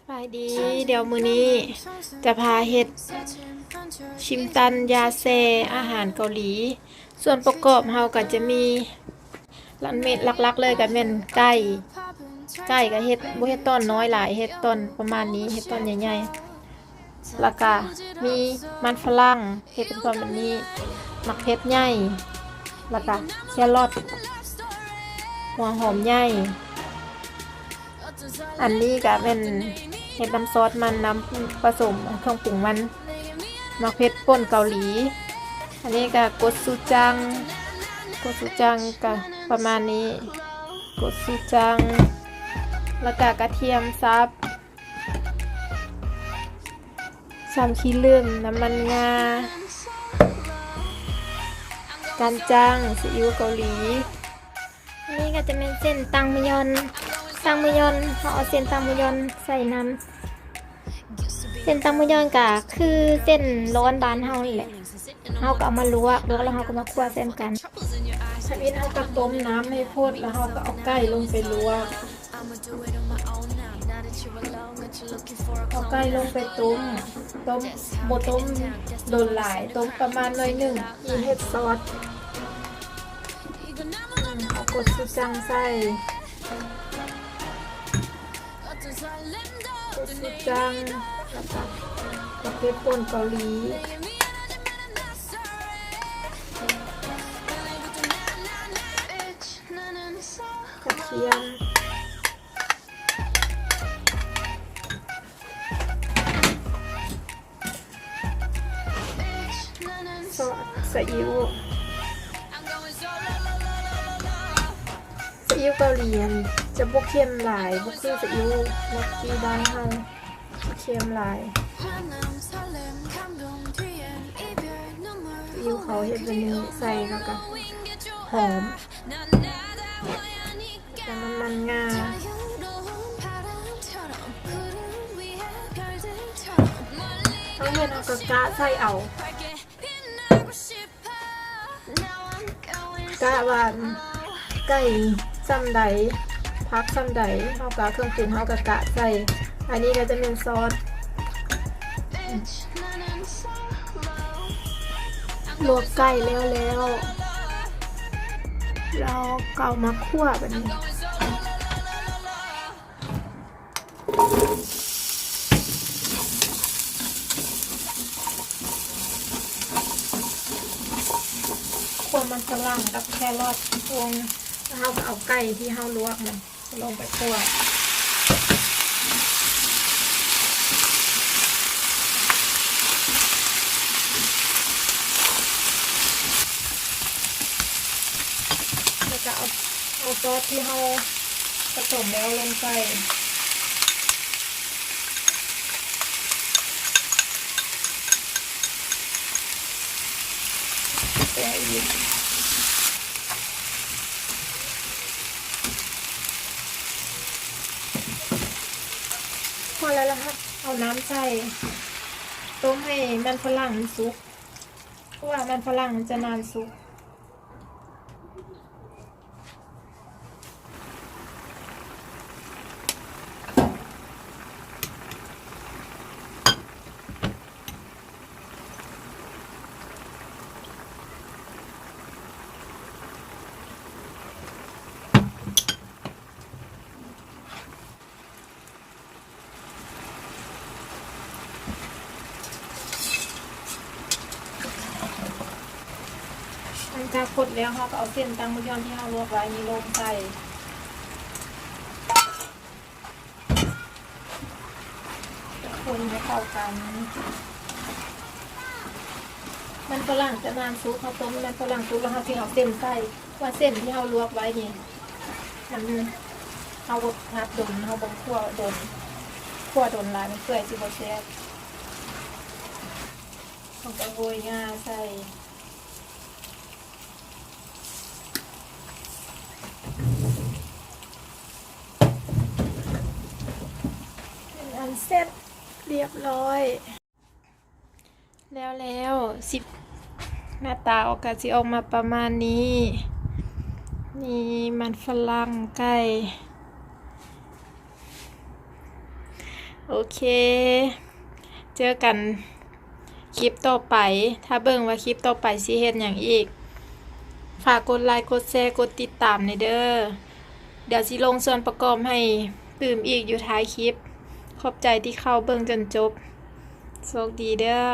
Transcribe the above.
ສະບາຍດີ, ດຽວມື້ນີ້ຈະພາເຮັດຊິມຕັນຢາແຊ່ອາຫານເກົາຫຼີ. ສ່ວນປະກອບເຮົາກໍຈະມີ ຫຼັກໆເລີຍກໍແມ່ນໄກ່, ໄກ່ກໍເຮັດ ບໍ່ເຮັດຕອນນ້ອຍຫຼາຍ, ເຮັດຕອນປະມານນີ້, ເຮັດຕອນໃຫຍ່ໆ. ແລ້ວກະມີມັນຝຣັ່ງ ເຮັດເປັນກ້ອນແບບນີ້, ໝາກເຜັດໃຫຍ່, ແລ້ວກະແຄຣອດ, ຫົວຫອມໃຫຍ່. ອັນນີ້ກະແມ່ນເຮັດນ້ຳຊອສມັນນຳ ປະສົມເຄື່ອງປຸງມັນ, ໝາກເຜັດປົ່ນເກົາຫຼີ. ອັນນີ້ກະກົດຊູຈັງ, ກົດຊູຈັງກະປະມານນີ້, ກົດຊູຈັງ, ແລ້ວກະກະທຽມສັບ. ຊຳຂີ້ເຫຼື້ອມ, ນ້ຳມັນງາ, ການຈ້າງ, ຊີອິ້ວເກົາຫຼີ. ອັນນີ້ກໍຈະແມ່ນເສັ້ນຕັງໝູຢອນ, ຕັງໝູຢອນ ເຮົາເອົາເສັ້ນຕັງໝູຢອນໃສ່ນຳ. ເສັ້ນຕັງໝູຢອນກໍຄືເສັ້ນລ້ອນບ້ານເຮົານີ້ແຫຼະ, ເຮົາກໍເອົາມາລວກ, ລວກແລ້ວເຮົາກໍມາຂົ້ວໃສ່ນຳກັນ. ທຳອິດເຮົາກໍຕົ້ມນ້ຳໃຫ້ຟົດ ແລ້ວເຮົາກໍເອົາໄກ່ລົງໄປລວກ. ເອົາໄກ່ລົງໄປຕົ້ມ, ຕົ້ມ ບໍ່ຕົ້ມດົນຫຼາຍ, ຕົ້ມປະມານໜ້ອຍໜຶ່ງ. ອີເຮັດຊອດ, ເອົາກົດຊູຈັງໃສ່, ກົດຊູຈັງ, ແລ້ວກໍໝາກເຜັດປົ່ນເກົາຫຼີ, ກະທຽມ. ຊອດ ຊີອິ້ວ, ຊີອິ້ວເກົາຫຼີຫັ້ນຈະບໍ່ເຄັມຫຼາຍ, ບໍ່ຄືຊີອິ້ວແມັກກີ້ບ້ານເຮົາ, ເຄັມຫຼາຍ. ຊີອິ້ວເຂົາເຮັດແບບນີ້ໃສ່ ແລ້ວກະຫອມ. ແລ້ວນ້ຳມັນງາ, ເຮົາເຮັດເຮົາກໍກະໃສ່ເອົາ, ກະວ່າໄກ່ສ່ຳໃດ ຜັກສ່ຳໃດ ເຮົາກະເຄື່ອງປຸງເຮົາກະກະໃສ່. ອັນນີ້ກໍຈະແມ່ນຊອດ. ລວກໄກ່ແລ້ວແລ້ວ ແລ້ວກໍເອົາມາຂົ້ວບາດນີ້. ຂົ້ວມັນຝຣັ່ງກັບແຄຣອດລົງ, ແລ້ວເຮົາກໍເອົາໄກ່ທີ່ເຮົາລວກນັ້ນ ລົງໄປຂົ້ວ. ແລ້ວກໍເອົາ ເອົາຊອດທີ່ເຮົາປະສົມແລ້ວລົງໃສ່. ພໍແລ້ວລະ ເອົານ້ຳໃສ່, ຕົ້ມໃຫ້ມັນຝຣັ່ງມັນສຸກ, ເພາະວ່າມັນຝຣັ່ງມັນຈະນານສຸກ. ຫຼັງຈາກຄົນແລ້ວ ເຮົາກໍເອົາເສັ້ນຕັງໝູຢອນທີ່ເຮົາລວກໄວ້ນີ້ລົງໃສ່ ຄົນໃຫ້ເຂົ້າກັນ. ມັນຝຣັ່ງຈະນານສຸກ, ເຮົາຕົ້ມມັນຝຣັ່ງສຸກແລ້ວ ເຮົາຊິເອົາເສັ້ນໃສ່. ວ່າເສັ້ນທີ່ເຮົາລວກໄວ້ນີ້ ມັນ ເຮົາບໍ່ຜັດດົນ ເຮົາບໍ່ຂົ້ວດົນ, ຂົ້ວດົນຫຼາຍມັນເປື່ອຍຊິບໍ່ແຊບ. ເຮົາກໍໂຮຍງາໃສ່ ເປັນອັນເສັດລຽບຮ້ອຍ. ແລ້ວແລ້ວ ຊິ ໜ້າຕາອອກກະຊິອອກມາປະມານນີ້. ມີມັນຝຣັ່ງ, ໄກ່, ໂອເຄ ເຈີກັນຄລິບຕໍ່ໄປ ຖ້າເບິ່ງວ່າຄລິບຕໍ່ໄປຊິເຮັດຫຍັງອີກ. ຝາກກົດໄລ ກົດແຊ ກົດຕິດຕາມແດ່ເດີ້. ດຽວຊິລົງສ່ວນປະກອບໃຫ້ຕື່ມອີກຢູ່ທ້າຍຄລິບ. ຂອບໃຈທີ່ເຂົ້າເບິ່ງຈົນຈົບ. ໂຊກດີເດີ້.